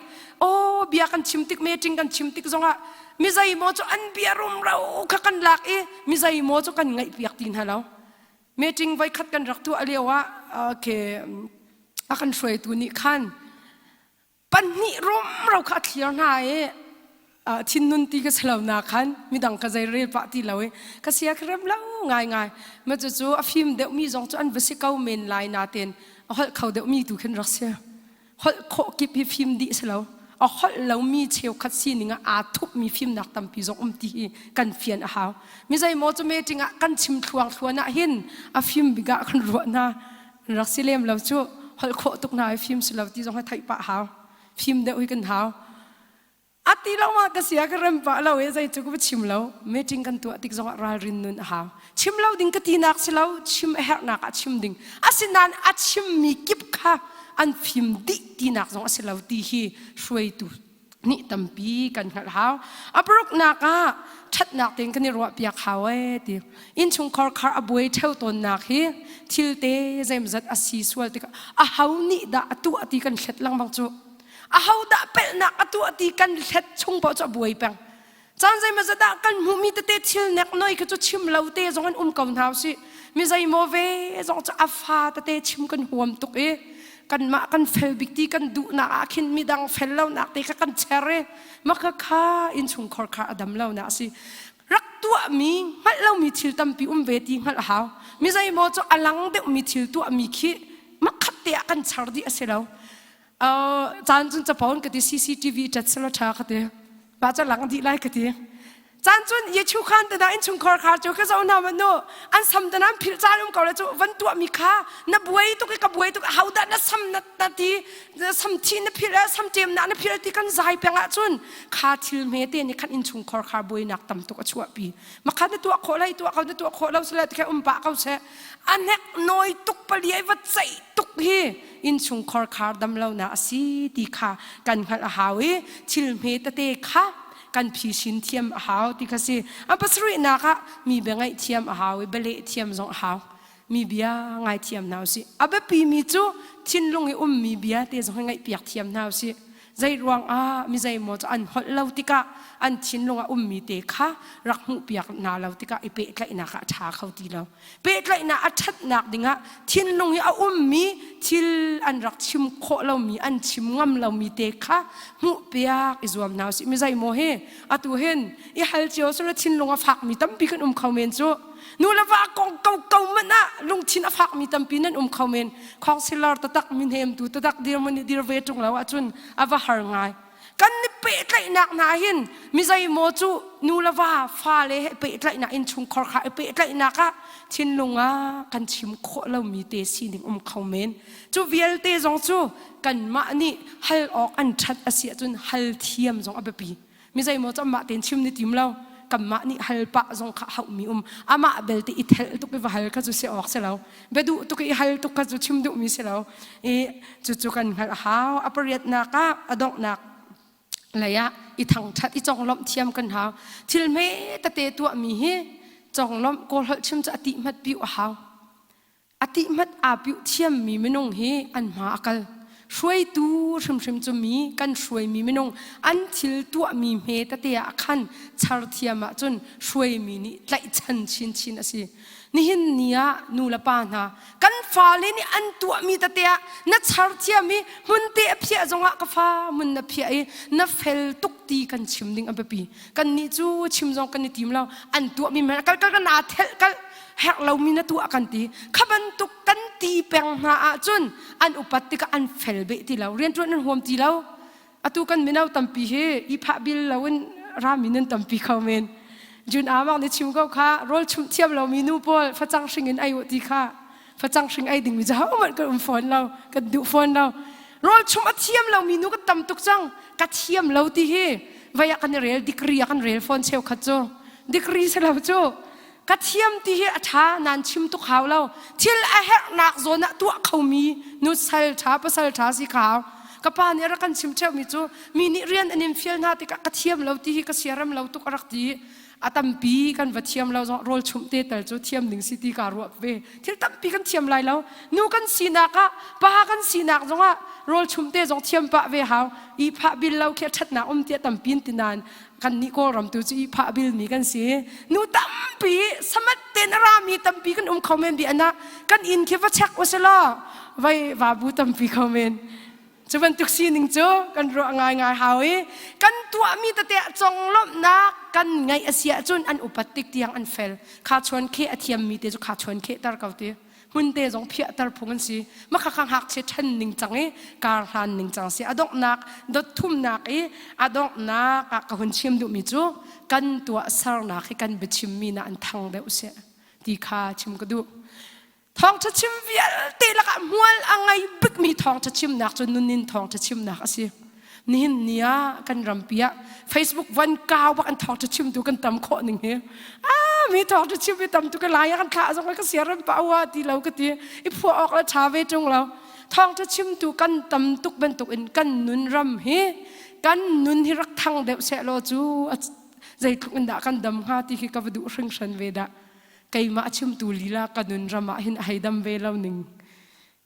aw bia kan chim tik meeting kan chim tik zongah mi zeimaw cu an bia rumro kha kan lak i mi zeimaw cu kan ngaihpiak ti hna lo meeting voikhat kan rak tuah lio ah okay a kan hruaitu nih khan pahnih rumro kha a thlir hna i thinnun ti ka si lo na khan midang ka zei rel pah ti lo i ka sia ka rem lo ngai ngai ma cu cu a fim deuh mi zong cu an va si ko men lai natin a holh kho deuh mi tu khin rak si holh khawh kip hi fim dih si lo a holh lo mi cheukhat sining ah aa thup mi fimnak tampi zong um ti hi kan fian a hau mi zeimaw cu meeting ah kan chim thluang thluan ah hin a fim bik ah kan ruah hna rak si lem lo cu holh khawh tuk hna i fim si lo ti zong hi theih pah hau fim deuh hi kan hau A ti lo ma ka sia ka rem pah lo e zei cu ka va chim lo meeting kan tuah tik zongah ralrin nun a hau chim lo ding ka tinak si lo chim a herhnak ah chim ding asinain a chimmi kip kha an fim dih tinak zong a si lo ti hi hruaitu nih tampi kan hngalh hau a paruknak ah ṭhatnak tein kan i ruah piak hau ee ti innchungkhar khar a buai ṭheo tawnnak hi thil te zeimzat a si sual tikah a ho nih dah a tuah ti kan hlet lengmang cu Ahodah pelhnak a tuah ti kan hlet chung paoh cu a buai peng. Caan zeimawzat ah kan hmuhmi tete thil neknoi kha cu chim lo te zong in um ko hna usih. Mi zeimaw ve zong cu a fa tete chim kan huam tuk i. Kanmah kan fel bik ti kan duhnak ah khin midang fel lonak te kha kan cher i maka kha innchungkhar kha a dam lonak a si. Rak tuahmi hngalh lomi thil tampi um ve ti hngalh a hau. Mi zeimaw cu a lang deuhmi thil tuahmi khi makhat te ah kan char dih a si lo. Caan cun capo in ka ti CCTV ṭat selaw ṭha ka ti. Mah cu lang dih lai ka ti. Caan cun Yechu khan te dah innchungkhar kha cu ka zoh hna ma nu an sam te nan philh caan um ko le cu van tuah mi kha na buai tuk i ka buai tuk ho dah na sam na na ti sam thi na philh sam ṭem na na philh ti kan zai peng ahcun kha thil hme te nih khan innchungkhar kha buainak tam tuk a chuahpi makha na tuah khawh lai tuah ko na tuah khawh lo sile ti kha um pah ko seh a hnek nawi tuk paliai va ceih tuk hi innchungkhar khar dam lonak a si ti kha kan hngalh a hau i thil hme tete kha kan phisin thiam a hau ti kha si. A pasarihnak ah mi bia ngaih thiam a hau i bialeh thiam zong a hau. Mi bia ngai thiam hna usih. A biapi mi cu thinlung i ummi bia te zong hi ngaihpiak thiam hna usih. Zei ruang ah mi zeimaw cu an holh lo tikah an thinlung ah ummi te kha rak hmuhpiak hna lo tikah i pehtlaihnak ah a ṭha kho ti lo. Pehtlaihnak a ṭhatnak dingah thinlung i a ummi thil an rak chim khawh lomi an chim ngam lomi te kha hmuhpiak i zuam hna usih. Mi zeimaw hi atu hin i hal cio sila thinlung a fakmi tampi kan um kho men cu. Nu le va kong ko ko manh ah lungthin a fakmi tampi nan um kho men. Khawngsilar tatak mihnemtu tatak dirhmun i dir ve ṭung lo ahcun a va har ngai. Kan i pehtlaihnak hna hin mi zeimaw cu nu le va fale he pehtlaihnak innchungkhar kha i pehtlaihnak ah thinlung ah kan chim khawh lomi te sining um kho men. Cu vialte zong cu kanmah nih hal awk an ṭhat a si ahcun hal thiam zong a biapi. Mi zeimaw cu amah tein chim ni tim lo. Kanmah nih hal pah zong kha hauhmi um. Amah belte i thelh tuk i va hal kha cu si awk si lo. Biaduh tuk i hal tuk kha cu chim duhmi si lo. I cucu kan hngalh a hau. A pariatnak ah a donghnak lei ah i thangṭhat i conglawmh thiam kan hau. Thil hme tete tuahmi hi conglawmh kawlholh chim cu a tihmat piu a hau. A tihmat aa piuh thiammi minung hi an hma a kal. Hruaitu hrimhrim cu mi kan hruaimi minung an thil tuahmi hme tete ah khan char thiam ahcun hruaimi nih tlaihchan chinchin a si. Nihin ni ah nu le pa hna kan fale nih an tuahmi tete ah na char thiam i hmunte a phiah zongah ka fa mun na phiah i na fel tuk ti kan chim ding a biapi. Kannih cu chim zong kan i tim lo. An tuahmi hmanh kal kal kan aa thelh kal herh lomi na tuah kan ti kha bantuk kan ti peng hna ahcun an upat tikah an fel beh ti lo rianṭuan an huam ti lo atu kan mino tampi hi i phah bil loin rami nan tampi kho men jun amang ni chim ko kha rawl chumh thiam lomi nu pawl facang hring in ei u ti kha facang hring ei dingmi cu hohmanh kan um fawn lo kan duh fawn lo rawl chumh a thiam lomi nu kan tam tuk cang ka thiam lo ti hi vei ah kan i rel degree ah kan rel fawn cheukhat cu degree si lo cu Ka thiam ti hi a ṭha nan chim tuk hau lo. Thil a herhnak zawn ah tuah khomi nu sal ṭha pasal ṭha si kha hau. Ka pa nih a rak kan chim ṭheumi cu mi nih rian an in fial hna tikah ka thiam lo ti hi ka siarem lo tuk a rak ti. A tampi kan va thiam lo zong rawl chumh te tal cu thiam ding si ti kaa ruah ve. Thil tampi kan thiam lai lo. Nu kan sinak ah pa kan sinak zongah rawl chumh te zong thiam pah ve hau. I phah bil lo khi a ṭhatnak um tiah tampi in ti nain kannih Kawlram tu cu i phah bilmi kan si. Nu tampi samat tein a rami tampi kan um kho men bi ana kan inn khi va check usilaw vai vabu tampi kho men. Cu bantuk sining cu kan ruah ngaingai hau i kan tuahmi tete conglawmhnak kan ngeih a si ahcun an upat tik tiang an fel. Kha chuan kheh a thiammi te cu kha chuan kheh tar ko ti. Hmunte zong phiahter phung an si. Makhakha ngakchia ṭhen ning cang i kar hlan ning cang si. A donghnak dot thumnak i a donghnak ah ka hun chim duhmi cu kan tuahsernak hi kan biachimmi na an thang deuh seh ti kha chim ka duh. Thawngṭha chim vialte lakah hmual a ngei bikmi thawngṭha chimnak cu nunin thawngṭha chimnak a si. Nihin ni ah kan rampi ah Facebook van kau bak an thawngṭha chimtu kan tam khawh ning hi. Ah mi thawngṭha chim hi tam tuk lai ah kan thlah zong ka siaram pa wa ti lo ka ti. I phuah awk le ṭha ve ṭung lo. Thawngṭha chimtu kan tam tuk bantuk in kan nun ram hi kan nun hi rak thang deuh seh law cu zeitluk in dah kan dam hnga ti khi ka va duh hringhran ve dah. Keimah chimtu lila ka nun ram ah hin a hei dam ve lo ning.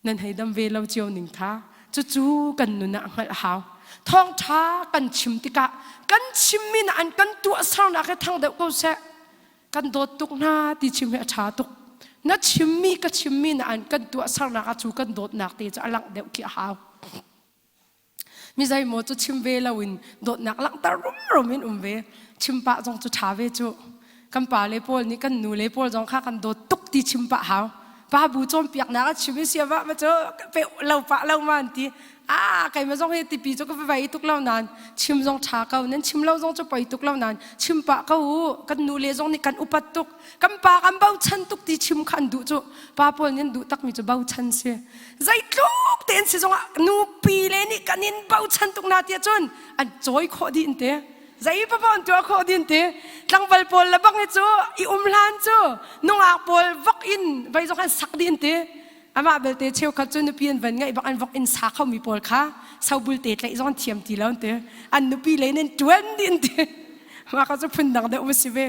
Nan hei dam ve lo cio ning kha cucu kan nun ah hngalh a hau. Thawngṭha kan chim tikah kan chimmi na an kan tuahsernak hi thang deuh ko seh. Kan dawt tuk hna ti chim hi a ṭha tuk. Na chimmi ka chimmi na an kan tuahsernak ah cu kan dawtnak te cu a langh deuh khi a hau. Mi zeimaw cu chim ve loin dawtnak langhter rumrum in um ve. Chim pah zong cu ṭha ve cu. Kan pa le pawl nih kan nu le pawl zong kha kan dawt tuk ti chim pah hau. Pa bu cawnpiaknak a chim i siava ma cu pe lo pah lo ma an ti. Ah keimah zong hi tipi cu ka vai tuk lo nain chim zong ṭha ko nan chim lo zong cu poi tuk lo nain chim pah ko u kan nu le zong nih kan upat tuk kan pa kan bochan tuk ti chim kha an duh cu pa pawl nih an duh takmi cu bochan si zeitluk tein si zongah nupi le nih kan in bochan tuk na tiah cun an cawi khawh dih in te zei paoh an tuah khawh dih in te tlangval pawl le bang hi cu i um hlan cu nungak pawl vok in vei zong an sak dih in te amah belte cheukhat cu nupi an van ngeih bak an vok in sa khomi pawl kha sobul te tlaih zong an thiam ti lo an ti an nupi le in ṭuan dih an ti mah kha cu phundang deuh va si ve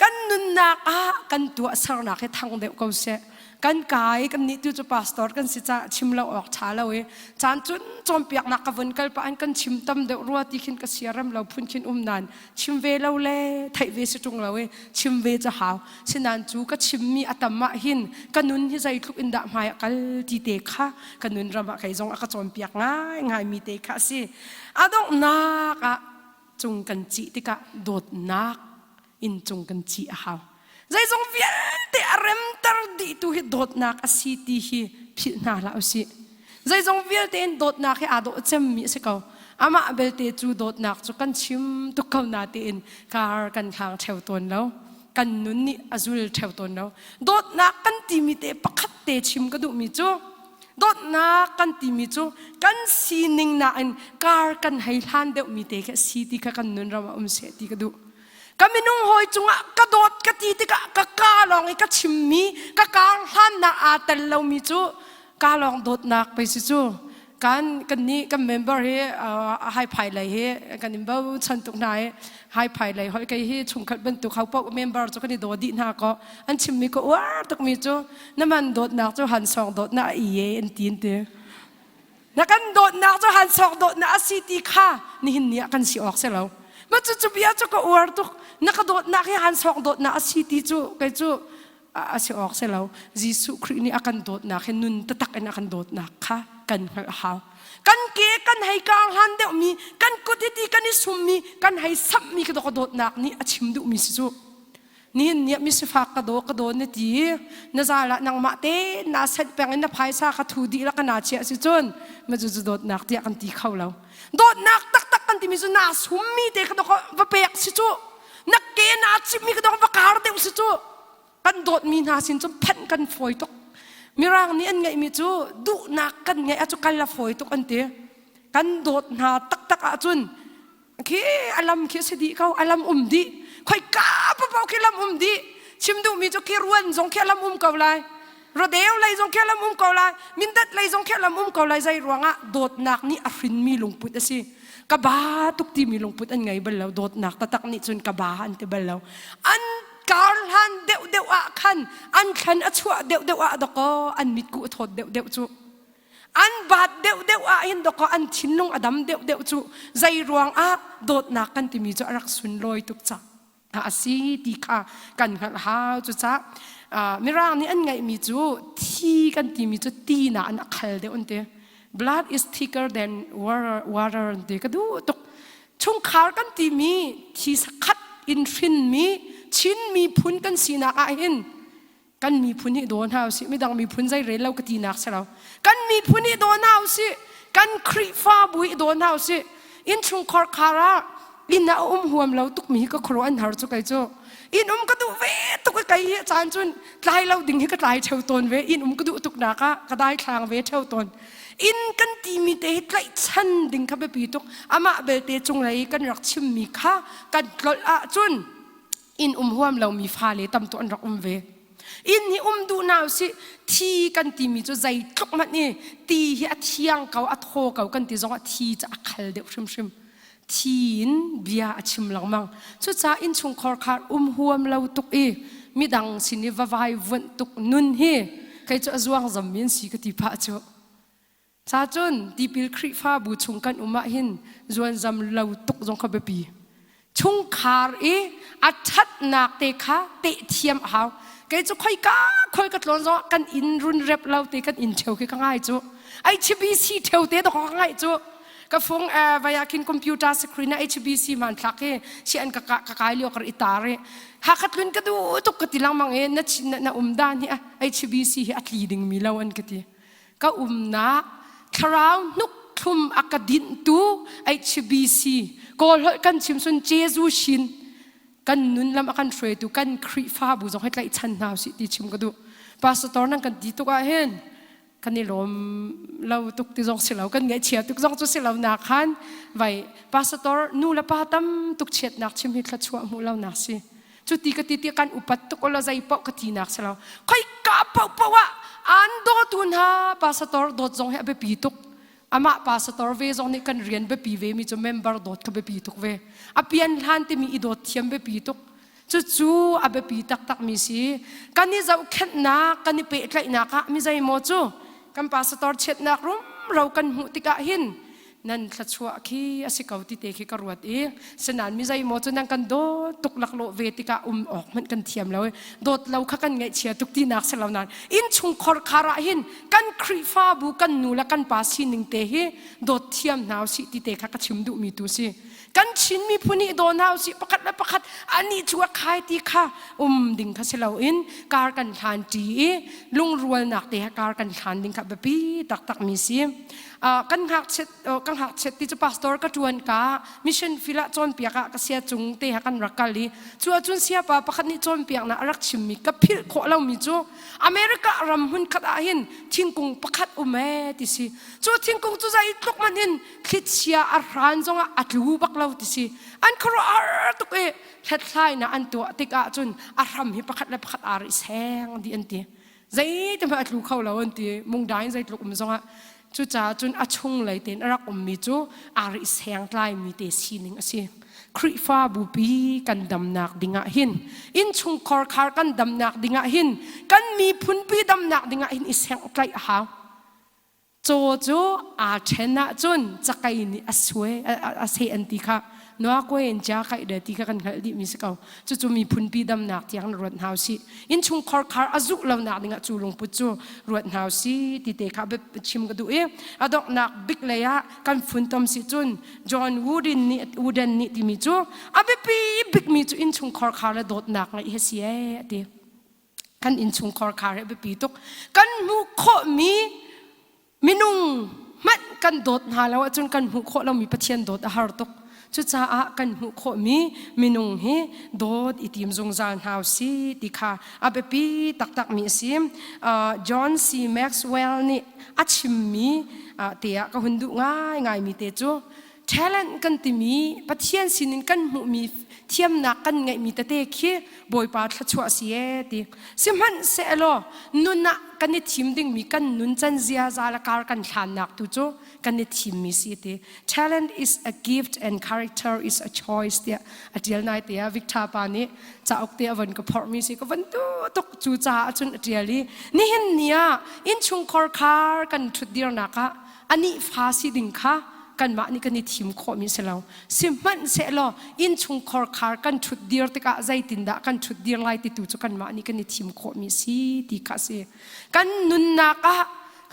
kan nunnak ah kan tuahsernak hi thang deuh ko seh kan kai kan nih tu cu pastor kan si caah chim lo awk ṭha lo i caan cun cawnpiaknak ka vun kal pah in kan chim tam deuh rua ti khin ka siarem lo phun khin um nain chim ve lo le theih ve si ṭung lo i chim ve cu hau sinan cu ka chimmi a tam ah hin ka nun hi zeitluk in dah hmai a kal ti te kha ka nun ram ah kei zong a ka cawnpiak ngai ngai mi te kha a si a donghnak ah cung kan cih tikah dawtnak inn cung kan cih a hau zeizong vialte a remter dihtu hi dawtnak a si ti hi philh hna hlah usih zeizong vialte in dawtnak hi aa dawh cemmi a si ko amah belte cu dawtnak cu kan chim tuk ko na tiin kar kan hlang ṭheo tawn lo kan nun nih a zul ṭheo tawn lo dawtnak kan timi te pakhat te chim ka duhmi cu dawtnak kan timi cu kan sining nain kar kan hei hlan deuhmi te khi a si ti kha kan nun ram ah um seh ti ka duh ka minung hawi cungah ka dawt ka ti tikah ka ka lawng i ka chimmi ka kar hlannak aa tel lomi cu ka lawng dawtnak pei si cu kan kan nih kan member hi hai phai lei hi kan in bochan tuk hna i hai phai lei hoi kei hi chungkhat bantuk ho paoh member cu kan i daw dih hna ko an chimmi ka uar tukmi cu na man dawtnak cu han sawng dawtnak a i an ti an ti Na kan dawtnak cu hansawk dawtnak a si ti kha nihin ni ah kan si awk si lo. Ma cu cu bia cu ka uar tuk. Na ka dawtnak hi hansawk dawtnak a si ti cu kei cu a si awk si lo. Jesuh Khrih nih a kan dawtnak hi nun taktak in a kan dawtnak kha kan hngalh a hau. Kan ke kan hei kar hlan deuhmi, kan kut hi ti kan i summi, kan hei samhmi ka dawtnak nih a chim duhmi si cu. Nihin ni ah misifak ka daw ka daw na ti na zal ah nangmah te naa senh peng in na phaisa kha thu dih la ka naa chiah si cun ma cu cu dawtnak tiah kan ti kho lo dawtnak taktak kan timi cu naa summi te ka va pek si cu na ke naa cimmi ka va kar deuh si cu kan dawtmi hna sin cun phanh kan fawi tuk mirang nih an ngeihmi cu duhnak kan ngeih ah cu kal a fawi tuk an ti kan dawt hna taktak ahcun khi alam khi si dih ko alam um dih khoi ka papo khi lam um dih chim duhmi cu khi ruan zong khi alam um ko lai rodeu lei zong khi alam um ko lai mindat lei zong khi alam um ko lai zei ruangah dawtnak nih a hrinmi lungput a si ka ba tuk timi lungput an ngei bal lo dawtnak taktak nih cun ka ba an ti bal lo an kar hlan deuh deuh ah khan an thlan a chuah deuh deuh ah dakaw an mitku a thawt deuh deuh cu An baat deuhdeuh ah hin dawkaw an thinlung a dam deuhdeuh cu zei ruangah dawtnak kan timi cu a rak sunlawi tuk caah a si ti kha kan hngalh hau. Cucaah Mirang nih an ngeihmi cu thi kan timi cu ti na an a khal deuh an ti. Blood is thicker than water, water an ti. Ka duh tuk. Chungkhar kan timi thi sakhat in hrinmi Chin miphun kan sinak ah hin kan miphun hi daw hna usih midang miphun zei rel lo ka tinak si lo kan miphun hi daw hna usih kan Khrihfabu hi daw hna usih innchungkhar khar ah inn ah um huam lo tuk mi hi ka khuaruah an har cu kei cu inn um ka duh ve tuk i kei hi caan cun tlai lo ding hi ka tlai theo tawn ve inn um ka duh tuk nak ah ka dai thlang ve theo tawn inn kan timi te hi tlaihchan ding kha biapi tuk amah belte cunglei kan rak chimmi kha kan tlolh ahcun inn um huam lomi fale tam tu an rak um ve inn hi um duh na usih thi kan timi cu zeitluk hmanh i ti hi a thiang ko a thaw ko kan ti zong ah thi cu a khal deuh hrimhrim thi in bia a chim lengmang cucaah innchungkhar khar um huam lo tuk i midang sin i vavai vuanh tuk nun hi kei cu a zuang zammi an si ka ti phah cu Ca cun tipil Khrihfabu chung kan um ahhin zuanzam lo tuk zong kha biapi. Chungkhar i a ṭhatnak te kha teh thiam a hau. Kei cu khoika khoi ka tlawn zong kan inn run rep lo te kan inn ṭheo khi ka ngai cu. HBC ṭheo te dok ka ngaih cu. Ka fung vai ah khin computer screen ah HBC hmanthlak hi si an ka ka kai lio kar i tar i Hakha tlun ka duh tuk ka ti lengmang i na na um dan hi HBC hi a tli ding mi lo an ka ti. Ka umnak thlarau hnuk thlum a ka dinhtu HBC Kawl holh kan chim sun Jesu shin kan nun lam a kan hruaitu kan Khrihfabu zong hi tlaihchan hna usih ti chim ka duh. Pastor nan kan ti tuk ah hin kan i lawm lo tuk ti zong si lo kan ngaihchia tuk zong cu si lo nak khan vai pastor nu le pa tam tuk chiatnak chim hi thluachuah hmuh lo nak si cu ti ka ti ti kan upat tuk lo zei paoh ka ti nak si lo khoi ka paoh paoh ah an dawtu hna pastor dawt zong hi a biapi tuk amah pastor ve zong nih kan rian biapi ve mi cu member dawt kha biapi tuk ve a pian hlan timi i dawt thiam biapi tuk cucu a biapi taktak mi si kan i zohkhenhnak kan i pehtlaihnak ah mi zeimaw cu kan pastor chiatnak rumro kan hmuh tikah hin nan thluachuah khi a si ko ti te khi ka ruat i sinain mi zeimaw cu nan kan dawt tuk laklawh ve tikah um awk hmanh kan thiam lo i dawt lo kha kan ngaihchia tuk tinak si lo nain innchungkhar khar ah hin kan Khrihfabu kan nu le kan pa sining te hi dawt thiam hna usih ti te kha ka chim duhmi tu si kan Chin miphun nih daw hna usih pakhat le pakhat anih cu a khai ti kha um ding kha si loin kar kan hlan ṭi i lungrualnak te kar kan hlan ding kha biapi taktak mi si kan ngakchiat kan ngakchiat ti cu pastor ka ṭuan ka mission field ah cawnpiak ah ka sia cung te ha kan rak kal i cu ahcun siapa pakhat nih cawnpiaknak a rak chimmi ka philh khawh lomi cu America ram hmun khat ah hin thingkung pakhat um ee ti si cu thingkung cu zei tluk man in thlichia a hran zongah a tlu bak lo ti si an khuaruahhar tuk i hlathlainak an tuah tikah cun a hram hi pakhat le pakhat aa ri seng dih an ti zeitin hmanh a tlu kho lo an ti mungdai in zeitluk um zongah cucaah cun a chunglei tein a rak ummi cu aa ri seng tlaimi te sining a si Khrihfabu pi kan damnak dingah hin innchungkhar khar kan damnak dingah hin kan miphun pi damnak dingah hin i senghtlaih a hau Caw cu aa ṭhen ahcun cakei nih a sue a seh an ti kha nuakwe in chia kaih de ti kha kan hngalh dihmi si ko. Cucu miphunpi damnak tiang ruat hna usih. Innchungkhar khar a zuh lonak dingah cu lungput cu ruat hna usih ti te kha chim ka duh i a donghnak bik lei ah kan funtom si cun John Wooden nih Wooden nih timi cu a biapi bikmi cu innchungkhar khar le dawtnak ngeih hi si ee a ti. Kan innchungkhar khar hi a biapi tuk. Kan hmuh khawhmi minung hmanh kan dawt hna lo ahcun kan hmuh khawh lomi Pathian dawt a har tuk. Cucaah kan hmuh khawhmi minung hi dawt i tim zungzal hna si ti kha a biapi taktakmi a si. John C. Maxwell nih a chimmi te ah ka hun duh ngaingaimi te cu talent kan timi Pathian sinin kan hmuhmi thiamnak kan ngeihmi tete khi Bawipa thluachuah si ee ti sihmanhsehlaw nun ah kan i thim dingmi kan nun can ziaza le kar kan hlannak tu cu kan i thimmi si ti talent is a gift and character is a choice tiah a tial nai te ah Victor pa nih cauk te a von ka phorhmi si ka van tu tuk cu caah cun a tial i nihin ni ah innchungkhar khar kan ṭhutdirnak ah anih fa si ding kha kanmah nih kan i thim khawhmi si lo sihmanhsehlaw innchungkhar khar kan ṭhutdir tikah zeitindah kan ṭhutdir lai ti tu cu kanmah nih kan i thim khawhmi si ti kha a si kan nunnak ah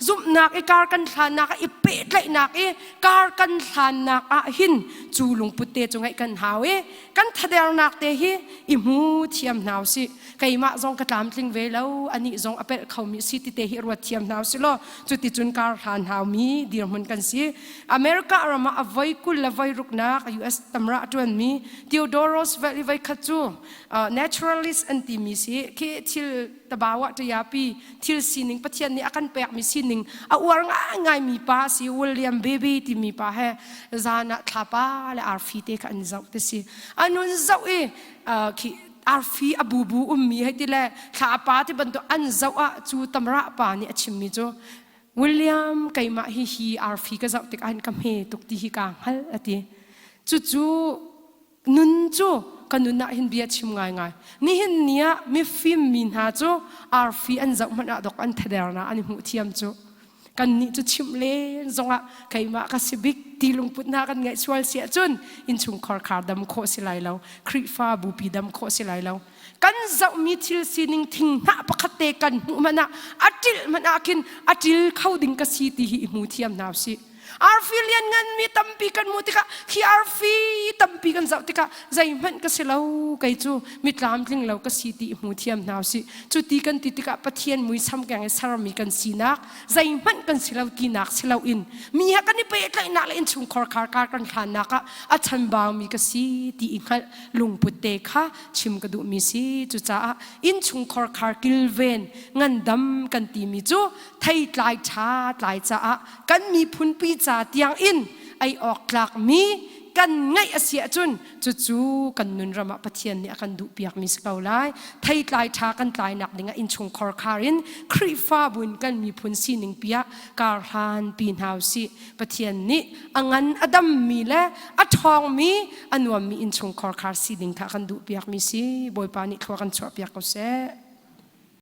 zumhnak i kar kan hlannak ah i pehtlaihnak i kar kan hlannak ah hin cu lungput te cu ngeih kan hau i kan thadernak te hi i hmu thiam hna usih keimah zong ka tlamtling ve lo anih zong a pelh khomi si ti te hi ruat thiam hna usih law cuticun kar hlan haumi dirhmun kan si America ram ah a voi 20 le voi ruknak US tamra a ṭuanmi Theodore Roosevelt i voi khat cu naturalist an timi si khi thil tabawa ṭayapi thil sining Pathian nih a kan pekmi sining a uar ngaingaimi pa si William Beebe timi pa he zan ah thlapa le arfi te kha an zoh te si an hun zoh i khi arfi a bubu ummi hei ti le thlapa ti bantuk an zoh ah cu tamra pa nih a chimmi cu William keimah hi hi arfi ka zoh tikah hin ka hme tuk ti hi kaa hngal a ti cucu Nun cu ka nun ah hin bia chim ngaingai. Nihin ni ah mifim mi hna cu arfi an zoh hmanh ah dok an thedernak an i hmuh thiam cu. Kannih cu chimh len zongah keimah ka si bik ti lungput hna kan ngeih sual si ahcun innchungkhar khar dam khawh si lai lo. Khrihfa bupi dam khawh si lai lo. Kan zohmi thil sining thing hnah pakhat te kan hmuh hmanh ah a ṭilh hmanh ah khin a ṭil kho ding ka si ti hi i hmu thiam hna usih. Arfi lian nganmi tampi kan hmuh tikah khi arfi tampi kan zoh tikah zeihmanh ka si lo kei cu mi tlamtling lo ka si ti i hmu thiam hna usih. Cu ti kan ti tikah Pathian muisam keng i sermi kan sinak zeihmanh kan si lo tinak si loin mi he kan i pehtlaihnak le innchungkhar khar kar kan hlannak ah a chanbaumi ka si ti i hngalh lungput te kha chim ka duhmi si. Cucaah innchungkhar khar kilven ngandam kan timi cu theitlai ṭha tlai caah kan miphunpi ca tiang in ei awk tlakmi kan ngeih a si ahcun cucu kan nun ram ah Pathian nih a kan duhpiakmi si ko lai. Theitlai ṭha kan tlainak dingah innchungkhar khar in Khrihfabu in kan miphun sining pi ah kar hlanpi hna usih. Pathian nih a ngan a dammi le a ṭhawngmi a nuammi innchungkhar khar si ding kha a kan duhpiakmi si. Bawipa nih thlua kan chuahpiak ko seh.